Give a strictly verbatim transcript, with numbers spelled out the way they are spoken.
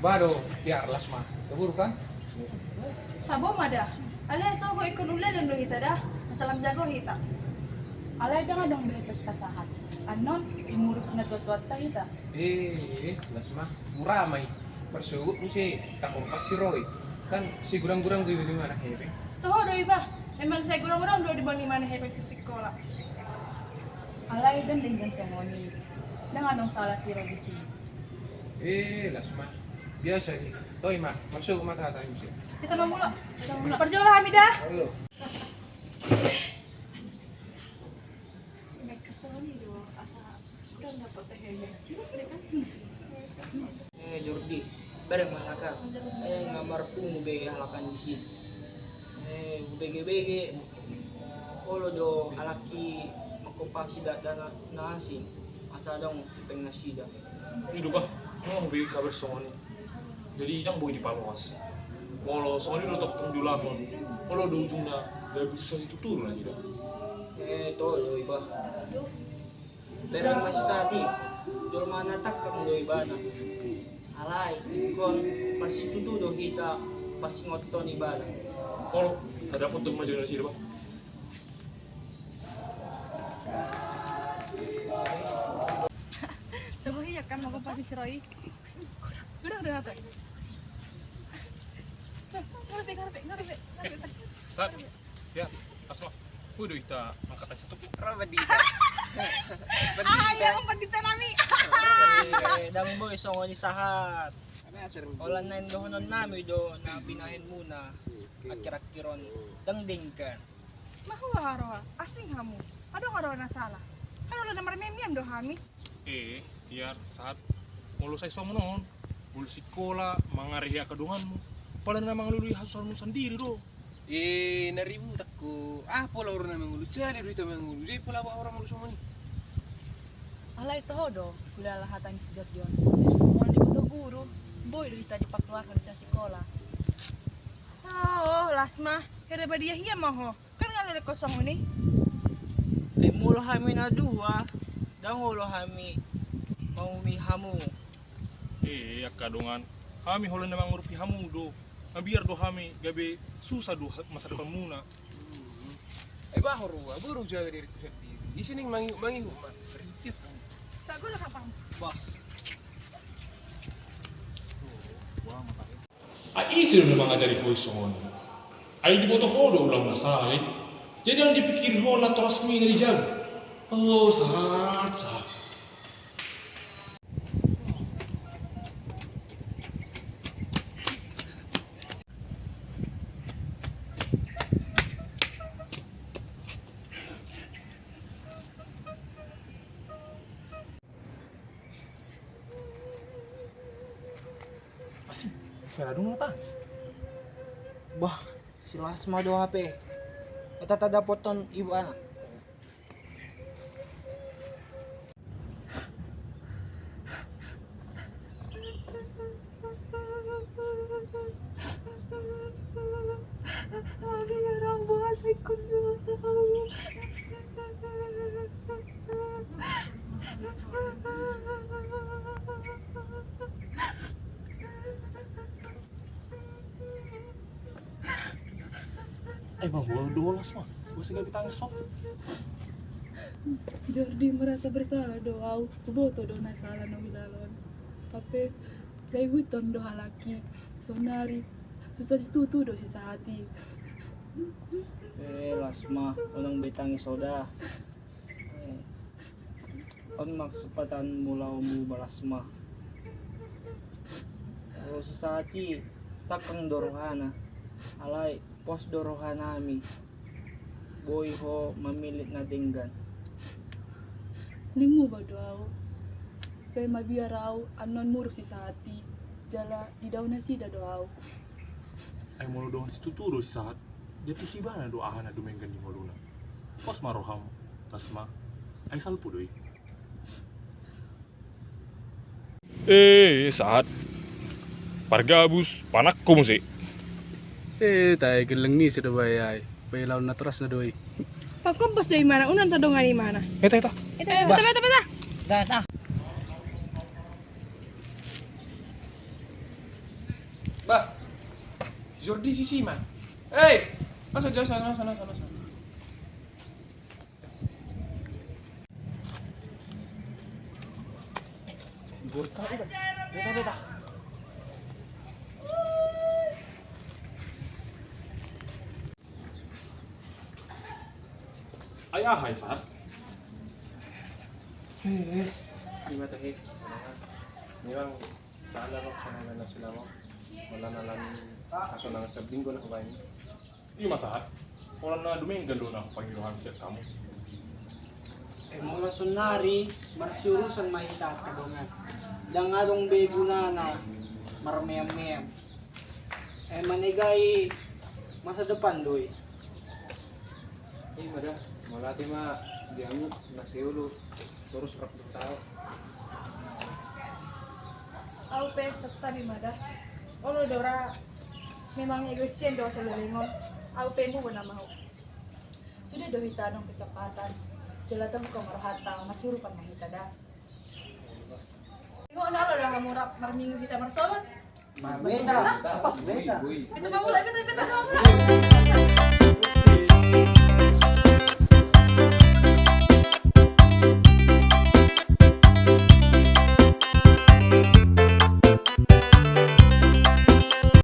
Aduh, tiar las ma. Kabur kan? Tabo ma da. Alai sogo ikon uleleng do hita da. Masalam jago hita. Alai dang adong do hita sahat. Annon imuruk na tuat-tuat ta hita. Eh, las ma. Mura ma i. Marsogot muse takon parsiroi. Kan si gurang-gurang do iba di mana hebe. Toho do iba. Memang sai gurang-gurang do di bani mana hebe tu sikola. Alai dang denggan songon i. Dang adong salah siro di sini. Eh, las ma. Biasa ni. Toi ma, masuk mata tadi sih. Kita mau mulak. Kita mau mulak. Parjolo hami da. Ayo. Mereka soni do asa udah dapat teh. Eh, Jordi, bareng ma halak. Eh, ngamar pungu be halak an di sini. Eh, hubege-bege. Olo do halak i mangkopasi da na asing. Asa adong hepeng nasida. I do bah, nga hubege kabar songon i. Jadi dang boi dipaloas. Molo songon i do tongtong diulahon, olo do ujungna gabe susah situtu do nasida. Eh, toho do iba. Bereng masisati, jolma na tangkang do ibana. Alai ingkon parsitutu do hita pasingothon ibana. Olo, tadapot do majaga nasida bah. Tunggu iya kan mau ke pagi siroi. Udah, udah, udah. Ngerti, ngerti, ngerti, ngerti. Sat, ya, asma. Udah kita angkat aja satu. Ro pandita. Ah, iya, pandita nami. Eh, dang boi songon i sahat. Holan na indohonon nami do na binahen muna. Akhir-akhir on dang denggan. Mahua haroa, asing hamu. Adong haroa na sala. Kan olo na marmian-mian do hami. Eh, tiar, sahat. Molo sai songon on, molo sikola, mangarehe angka donganmu. Pala na mangalului hasusahanmu sandiri do. Eh, na ribut angku. Ah, pola ora na mangolu, jadi do hita mangolu. Jadi pola apa ora mangolu songon i. Alai toho do, hulala hata ni si Jordi on. Molo diboto guru, boi do hita dipakeluarhon sian sikola. Oh, las ma. Hera badia hia ma ho. Kan nga lelek kosong ni. Ai molo hami na dua, dang olo hami mangumi hamu. Eh, angka dongan, hami holan na mangurupi hamu do. Mabiar do hami gabe susah do masa depanmuna. Ai bah, ho roa, boru jaga diriku sandiri. Isi ning mangihut-mangihut ma. Rintit. Sago na kapang. Bah. Wah, makanya. Ai ise do na mangajari ho i songon i? Ai diboto ho do ulaon na sala i. Jadi dang dipikiri ho natorasmi na di jabu. Oh, sahat, sahat. Asing, sai adong na tangis. Bah, si las ma do hape. Eta tadapothon ibana. Ai, bang, gua udah las, Bang. Gua sih gak ditangis, Sob. Jordi, merasa bersalah do au. Huboto do na sala na huilalon. Hape sai huihuthon do halak i. Saonari susah situtu do si sahat i. Eh, las ma, unang be tangis ho da. On ma kesempatan mulamu, las ma. Molo si sahat i tangkang do rohana, alai pos do rohanami. Boi ho mamillit na denggan. Ning muba do au. Pe mabiar au annon muruk si sahat i, jala didao nasida do au. Ai molo dongan situtu do si sahat, dia tusi ibana do aha na dumenggan di ngoluna. Pos ma roham, las ma. Ai salpu do i. Eh, sahat. Pargabus, panakko muse. Eh, tai, gelleng ni suda bae ai. Bae laon na torasna do i. Pakompos do imana, unang tadongan imana. Eh, tai, tai. Eh, tai, tai, tai, tai. Dah, dah. Dah, dah. Bah, si Jordi si Siman. Hei, masa jauh sana, sana, sana, sana. Bursa itu. Beta, beta. Ai aha i, Sahat? Ima tahe. Memang salah, Bang, karena nasi lama. Malah nalan kaso nang sabinggo na hubaen. Ima, Sahat. Pola na dumenggan do na hupangido hami sian hamu. Eh, molo saonnari marsiurusan ma hita, tardongan. Ndang adong be gunana marmeam-meam. Eh, manegai masa depan do i. Ima da, mauliate ma di hamu na siulu, torus rap do tau. Au pe songon i ma da. Olo do ra, memang egois sian do asal leleng on. Au pe muba na mau. Sudah do hita adong kesempatan. Jala tabuka ma rohanta, marsiurupan ma hita da. Ingot na olo do hamu rap marminggu hita marsogot. Beta, beta. Beta mangula, beta, beta, beta mangula.